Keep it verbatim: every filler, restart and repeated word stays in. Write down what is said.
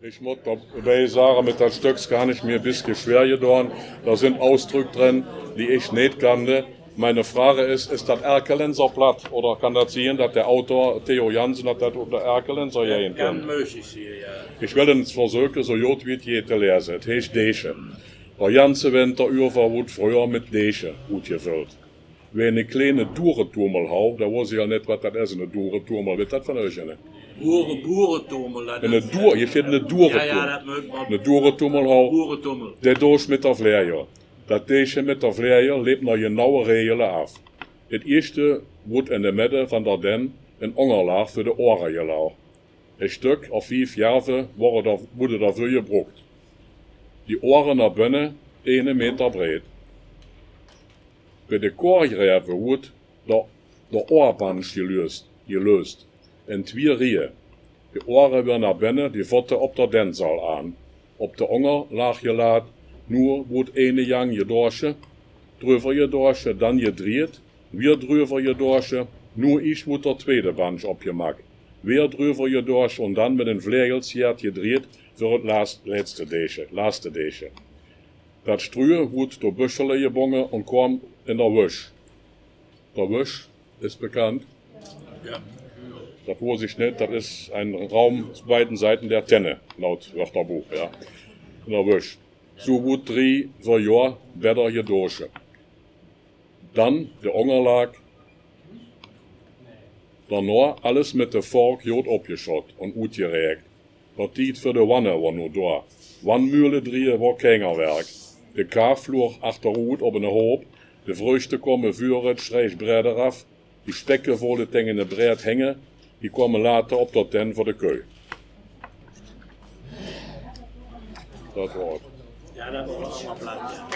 Ich mót dobie zage, mit dat Stöckske han ich mir e bissje schwer jedoon. Dao zint Ausdröck dren, die ich neet kande. Miene Frage is, is dat Erkelenser Platt? Oder kann dat sien, dat der Autor Theo Jansen, dat dat op der Erkelenser Jejen kummt? Kann möglich sien, ja. Ich well ens versöke, soo god wie 't jeit, ze lese. 't Heescht Deesche. Der janze Winter üvver wood fröher mit Deesche oetjeföllt. Wä 'ne kleine Duretummel haud, dao woss ich al neet, wat dat es, 'ne Duretummel. Wit dat van uch eine? Bure-, Buretummel, dat Eine is, Dur-, hie steit 'ne Duretummel. Ja, ja, dat mööt mer. 'Ne Duretummel haud. Buretummel. Dä Doosch mit der Fläjel. Dat Deesche mit der Fläjel leep nao jenaue Rejele aaf. 't Ieeschte wood in de Medde van der Denn 'n Óngerlaag för de Oare jelaag. E Stöck of vief Jerve wore der, woode dervör jebrukt. Die Oare nao benne, eine Meter breid. Bei de Koajräve wood der, der Oarbandsch jelöst, jelöst, in twie Rieje. De Oare wore nao benne, die Fotte op der Dennsaul aan. Op de Óngerlaag jelaht, noe wood eine Jang jedoasche, drüvver jedoasche, dann jedrieht, wiejer drüvver jedoasche, noe ieescht wood der tweede Bandsch opjemak, wiejer drüvver jedoasche un dann mit en Fläjelsjeet jedrieht för 't las-, letzte Deesche, laatste Deesche. Dat Strüe wood door Büschele jebonge un koom in der Wösch. Der Wösch is bekannt. Ja. Dat woss ich neet, dat is ein Raum zu beiden Seiten der Tenne, laut Wörterbuch, ja. In der Wösch. Soo wood drie, veer Johr bedder jedoasche. Dann de Óngerlaag. Danao alles mit de Fork jod opjeschott un oetjeräakt. De Tied för de Wanne wor noe doa. Wannmüle drieje wor keinger Werk. De Kaaf floog achteroet op ene Hoop, de Vröschte kome vöre 't Schräjbräd eraaf, die Specke wolle tenge de Bräd henge, die kome later op der Denn vör de Köh. Dat wor 't. Ja, dat wor allemaol Platt, ja.